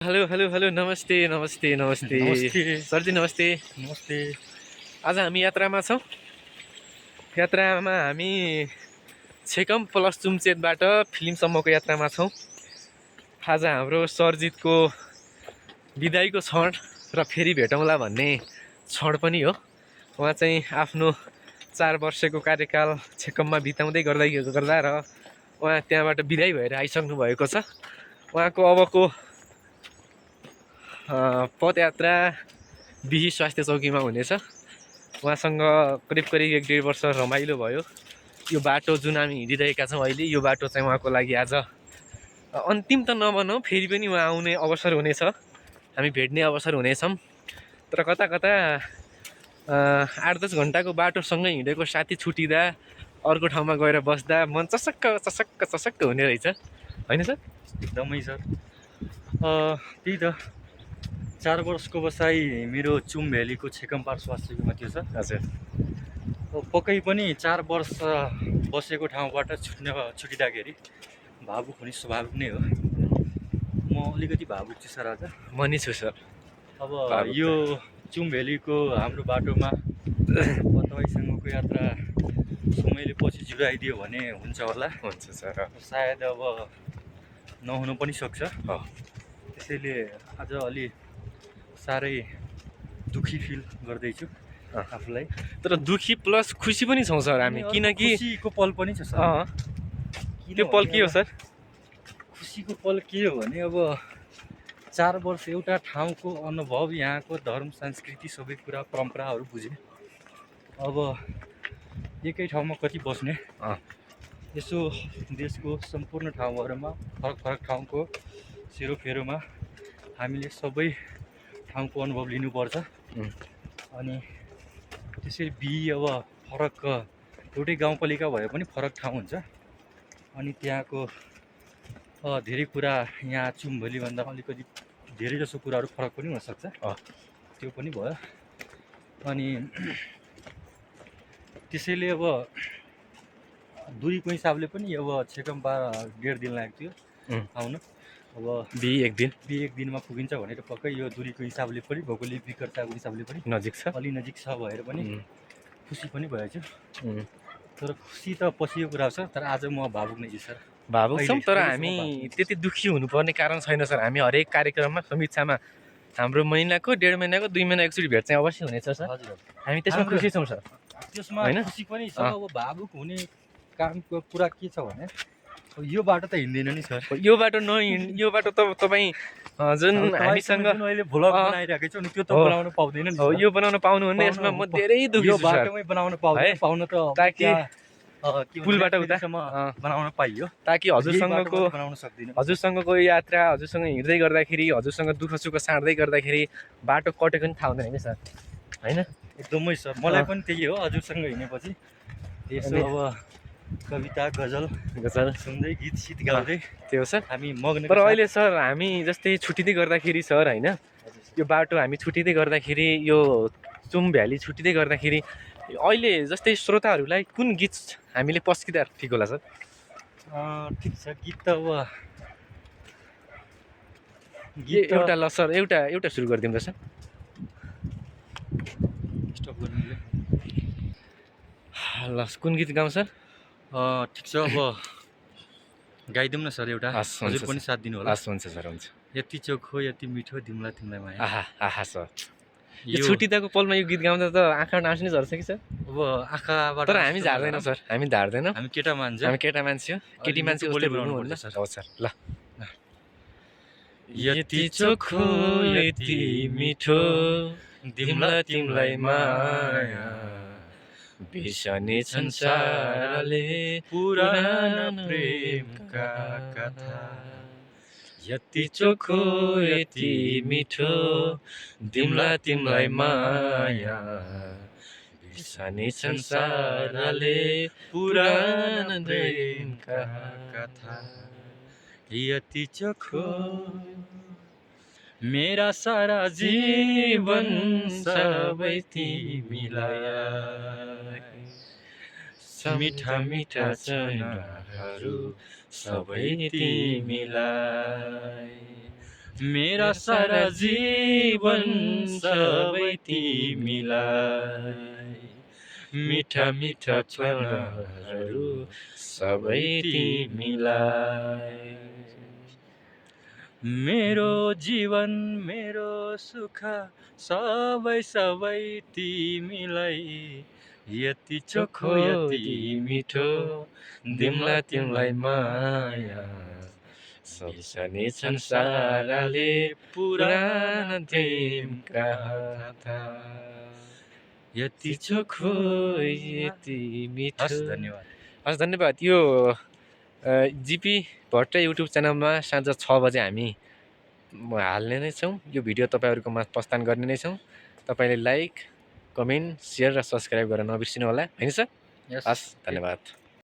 Hello hello hello नमस्ते नमस्ते नमस्ते नमस्ते। सरजी नमस्ते। नमस्ते। आज हामी यात्रामा छौँ। यात्रामा हामी छेकम प्लस चुम्चेतबाट फिल्मसम्मको यात्रामा छौँ। आज हाम्रो सरजितको बिदाईको क्षण र फेरि भेटौँला भन्ने क्षण पनि हो। उहाँ चाहिँ आफ्नो 4 वर्षको कार्यकाल छेकममा बिताउँदै गर्दा र उहाँ त्यहाँबाट बिदाई भएर आइसक्नु भएको छ। उहाँको अबको पदयात्रा बिही स्वास्थ्य चौकीमा हुनेछ। उहाँसँग करिब करिब 1-1.5 वर्ष रमाइलो भयो। यो बाटो जुन हामी हिँडिरहेका छौँ अहिले, यो बाटो चाहिँ उहाँको लागि आज अन्तिम त नभनौँ, फेरि पनि उहाँ आउने अवसर हुनेछ, हामी भेट्ने अवसर हुनेछौँ। तर कता कता 8-10 घन्टाको बाटोसँगै हिँडेको साथी छुटिँदा अर्को ठाउँमा गएर बस्दा मन चसक्क चसक्क चसक्क हुने रहेछ, होइन सर? एकदमै सर। त्यही त 4 वर्षको बसाइ मेरो चुम भ्यालीको छेकम पार स्वास्थ्यमा थियो सर। हजुर। पक्कै पनि 4 वर्ष बसेको ठाउँबाट छुटिँदाखेरि भावुक हुने स्वाभाविक नै हो। म अलिकति भावुक छु सर आज। म नि छु सर। अब भावुक यो त। चुम भ्यालीको हाम्रो बाटोमा तपाईँसँगको यात्रा समयले पछि जुराइदियो भने हुन्छ होला। हुन्छ सर। सायद अब नहुनु पनि सक्छ। हो। त्यसैले आज अलि साह्रै दुखी फिल गर्दैछु आफूलाई। तर दुखी प्लस खुसी पनि छौँ सर हामी, किनकि खुसीको पल पनि छ सर। त्यो पल के हो सर? खुसीको पल के हो भने अब 4 वर्ष एउटा ठाउँको अनुभव, यहाँको धर्म संस्कृति सबै कुरा परम्पराहरू बुझेँ। अब एकै ठाउँमा कति बस्ने, यसो देशको सम्पूर्ण ठाउँहरूमा फरक फरक ठाउँको सेरोफेरोमा हामीले सबै ठाउँको अनुभव लिनुपर्छ। अनि त्यसरी अब फरक एउटै गाउँपालिका भए पनि फरक ठाउँ हुन्छ। अनि त्यहाँको धेरै कुरा यहाँ चुम्भलीभन्दा अलिकति धेरै जसो कुराहरू फरक पनि हुनसक्छ। त्यो पनि भयो। अनि त्यसैले अब दुरीको हिसाबले पनि अब छेकमबा 1.5 दिन लागेको थियो आउनु। अब 1 दिनमा पुगिन्छ भनेर पक्कै यो दुरीको हिसाबले पनि, भौगोलिक विकटताको हिसाबले पनि नजिक छ, अलि नजिक छ भएर पनि खुसी पनि भएछु। तर खुसी त पछिको कुरा छ। तर आज म भावुक नै छु सर। भावुक छौँ, तर हामी त्यति दुखी हुनुपर्ने कारण छैन सर। हामी हरेक कार्यक्रममा समीक्षामा हाम्रो महिनाको 1.5 महिनाको 2 महिना एकचोटि भेट चाहिँ अवश्य हुनेछ सर। हजुर, हामी त्यसमा खुसी छौँ सर। त्यसमा खुसी पनि छ। अब भावुक हुने कारणको कुरा के छ भने यो बाटो त हिँड्दैन नि सर। यो बाटो यो बाटो त तपाईँ जुन हामीसँग अहिले भ्लग बनाइरहेको छु नि, त्यो त बनाउन पाउँदैन नि। यो बनाउन पाउनुहुन्न, यसमा म धेरै दुखी छु सर। यो बाटोमै बनाउन पाउन त ताकि पुलबाट उता बनाउन पाइयो, ताकि हजुरसँगको यात्रा, हजुरसँग हिँड्दै गर्दाखेरि, हजुरसँग दुःख सुख साँड्दै गर्दाखेरि बाटो कटेको पनि थाहा हुँदैन नि सर, होइन? एकदमै सर, मलाई पनि त्यही हो। हजुरसँग हिँडेपछि यसो अब कविता गजल सुन्दै गीत सित गाउँदै त्यो सर हामी मग्न। तर अहिले सर हामी जस्तै छुट्टिँदै गर्दाखेरि सर, होइन, यो बाटो हामी छुट्टिँदै गर्दाखेरि, यो चुम भ्याली छुट्टिँदै गर्दाखेरि अहिले जस्तै श्रोताहरूलाई कुन गीत हामीले पस्किँदा ठिक होला सर? ठिक छ, गीत त अब एउटा ल सर, एउटा सुरु गरिदिउँ त सर। स्टप गर्नु ल, कुन गीत गाउँ सर? ठिक छ, अब गाइदिउँ न सर एउटा। हजुर पनि साथ दिनु होला। हुन्छ सर, हुन्छ। यति चोखो यति मिठो तिमीलाई तिमीलाई माया। आहा सर, यो छुट्टिँदाको पलमा यो गीत गाउँदा त आँखाबाट आँसु नै झर्छ कि सर? अब आँखाबाट। तर हामी झार्दैनौँ सर, हामी धार्दैनौँ। हामी केटा मान्छे हो, केटी मान्छे उस्तै बोल्नु सर। हो सर, ल। यति चोखो यति मिठो तिमीलाई माया, बिर्सने संसारले पुराना प्रेमका कथा। यति चोखो यति मिठो तिमीलाई माया, बिर्सने संसारले पुराना प्रेमका कथा। यति चोखो मेरा सारा जीवन सबै तिमीलाई, मिठा मिठा क्षणहरू सबै तिमीलाई, मेरा सारा जीवन सबै तिमीलाई, मिठा मिठा क्षणहरू सबै तिमीलाई। मेरो जीवन मेरो सुख सबै सबै तिमीलाई, यति चोखो यति मिठो दिउँला तिमीलाई माया, सम्झने छन् साराले पुराना दिनका हाता। यति चोखो यति मिठो। हस्, धन्यवाद। हस्, धन्यवाद। यो जिपी भट्ट युट्युब च्यानलमा साँझ 6 बजे हामी हाल्ने नै छौँ। यो भिडियो तपाईँहरूको माझ प्रस्थान गर्ने नै छौँ। तपाईँले लाइक, कमेन्ट, सेयर र सब्सक्राइब गर्न नबिर्सिनु होला, होइन सर? Yes. हस्, धन्यवाद।